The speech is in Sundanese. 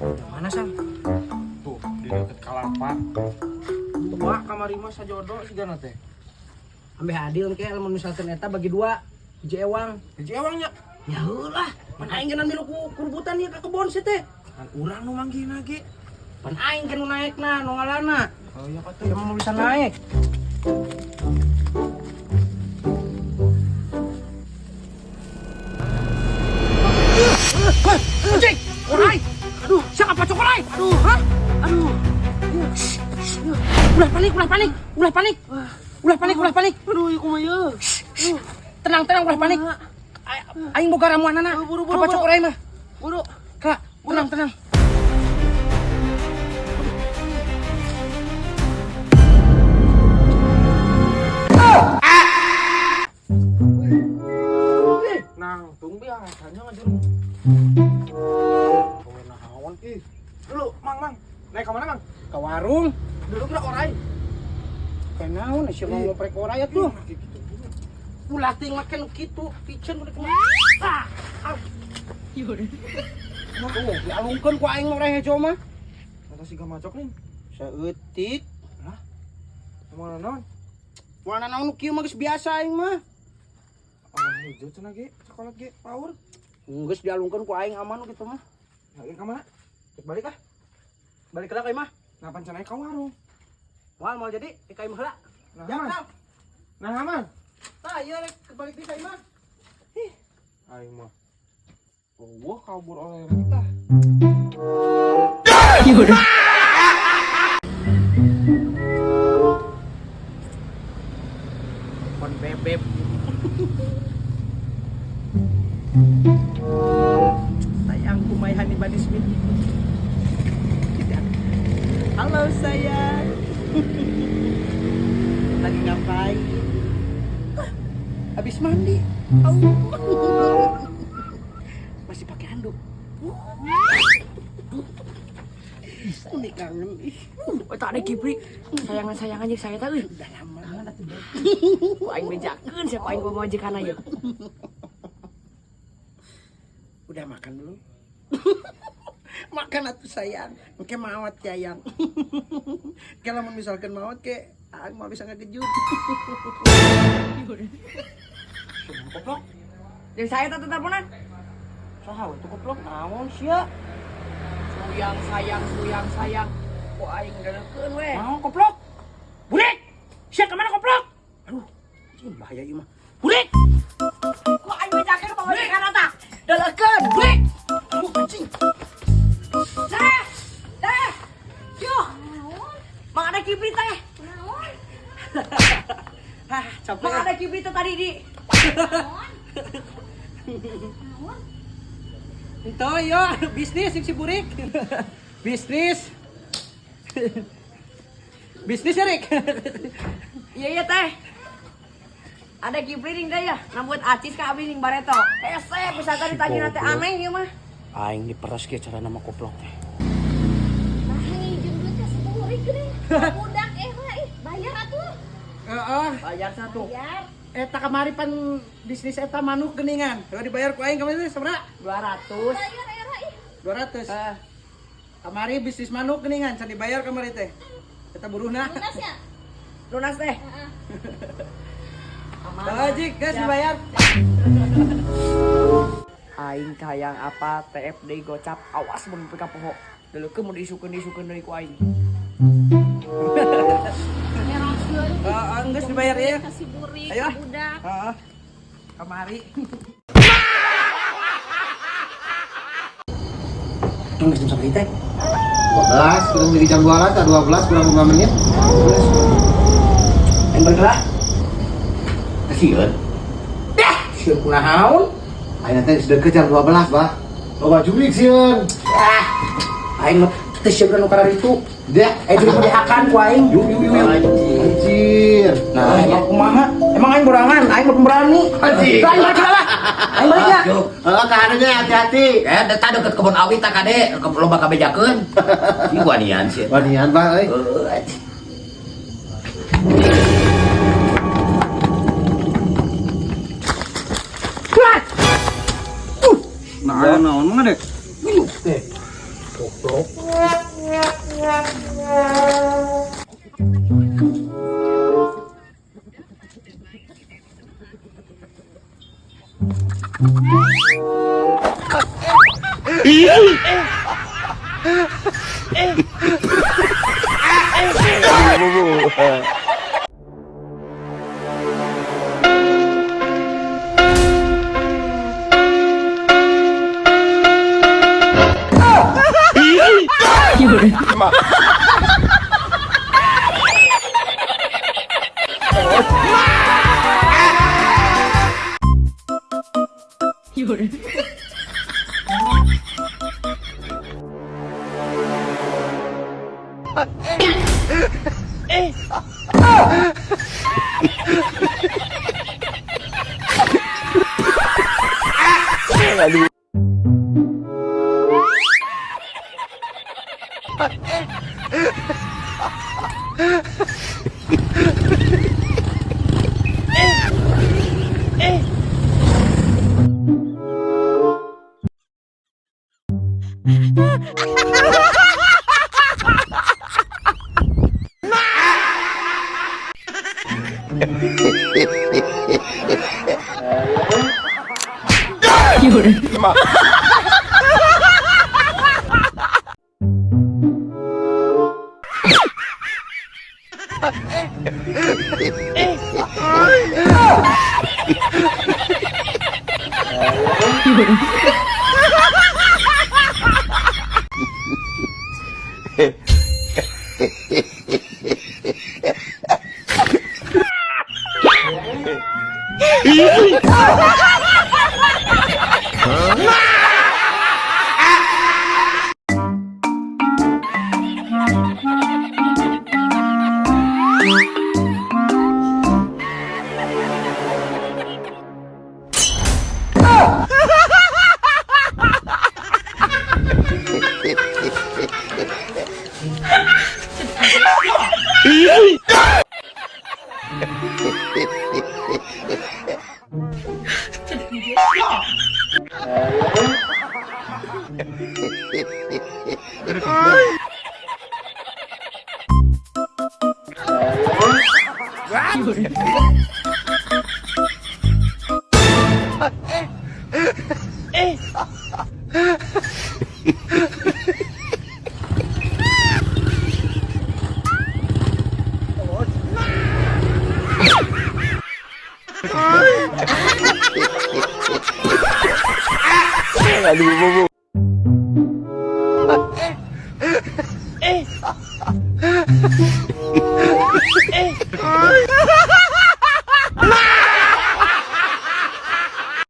Mana Sang? Tuh, di deket kalapa. Tua kamari mah sajodo sigana teh. Ambeh adil ke lamun misalkan eta bagi dua hiji ewang. Hiji ewangnya. Ya heulah, pan aing geuna milu ku kurubutan ieu ka kebon sih teh. Kan urang nu manggihna ge. Pan aing kan nu naekna, nu ngalana. Oh iya katuh. Emang mau bisa naik. Anjing, orai. Aduh, siapa cokorai? Aduh, hah? Aduh. Ulah panik, ulah panik, ulah panik. Ulah panik, ulah panik. Aduh, ieu kumaha ieu? Tenang, tenang, ulah panik. Aing boga ramuanana. Buru, buru, Apa buru. cokorai mah? Buru. Kak, tenang, tenang. Nangtung biasanya ngajur. Kowe naon ih. Dulu, Mang, Mang. Naik ke mana, Mang? Ke warung. Dulu kira orai. Kayak naon sih mau ngoprek orai atuh. Ulah ting makan kitu, piceun udah kumaha. Ah. Ah. Tuh, dialungkeun ku aing orai hejo mah. Kata siga macok nih. Saeutik. Lah. Emang naon? Moal naon nu kieu mah geus biasa aing mah. Oh, hijau cenah ge, coklat ge, power. Geus dialungkeun ku aing aman gitu mah. Nah, ieu ka mana? Cek balik ah. Balik lah ka imah. Nah, pan cenah ka warung. Moal moal jadi ka imah heula. Nah, Ya, aman. Kang. Nah, aman. Tah, ieu rek balik deui ka imah. Aing mah. Wah, kabur oleh kita. Kon bebek. Sayangku my honey bunny Smith. Tidak. Halo sayang. Lagi ngapain? Habis mandi. Oh. Masih pakai handuk. Ini kangen ih. Oh, tak ada Kipri. Sayangan-sayangan jeung saya teh euy. Udah lama banget atuh. Aing bejakeun siapa aing bawa majikan aja. Udah makan belum? Makan atuh sayang. Engke mawat yayang. Kalau misalkan mawat ke aing mau bisa ngekejut. Koplok. Jeung saya teh teleponan. Saha we tuh koplok naon sia? Suyang sayang suyang sayang. Kok aing deukeun we. Naon koplok? Burik! Sia kemana koplok? Aduh, anjing bahaya ieu mah. Burik! Kok aing bejakeun bawa majikan tah. Deukeun. Burik! Aduh, anjing. Teh. Teh. Yo. Mang ada Kipri teh. Hah, capek. Mang ada Kipri teh tadi di. Ento yo, bisnis si Burik. Bisnis. Bisnis ya, Rik. Iya iya teh. Ada Kipri ning teh ya. Nambut acis ka abi ning bareto. Hese bisa tadi tanya teh aneh ieu mah. Aing diperas ge cara nama koplok teh. Nah, nginjem duit ka si Burik geuning. Budak mah ih, bayar atuh. Heeh. Bayar satu. Bayar. Eta kamari pan bisnis eta manuk geuningan. Kalau dibayar ku aing kamari teh sabaraha? 200. Bayar era ih. 200. Kamari bisnis manuk geuningan can dibayar kamari teh. Eta buruhna. Lunas ya? Lunas teh. Heeh. Aman. Bajik, geus dibayar. Aing hayang apa TFD gocap awas mun nepi ka poho. Deukeun mun diisukeun deui ku aing. Meroskeun. Heeh, geus dibayar ya. Ka si Burik, Ayo, ah. budak. Heeh. Kamari. Tunggu jam sabaraha teh? 12, kurang dari jam 12, 12 kurang 5 menit. Aing balik lah. Sieun. Dah, sieun kunaon? Ayeuna teh sudah ke jam 12, Bah. Loba jurik sieun. Ah, aing mah teu sieun nu kararitu. Dah. Eh jadi dihakan ku aing. Yuk yuk yuk. Anjir. Nah, emang kumaha? Emang aing borangan, aing mah pemberani. Anjir. Aing balik lah. Aing balik ya. Heeh, kaharnya hati-hati. Eh, deta deket kebun awi tak kade, ke loba kabejakeun. Ih wanian sih. Wanian, Bah euy. Heeh, anjing. Nah, naon mah dek? Teh. Goblok.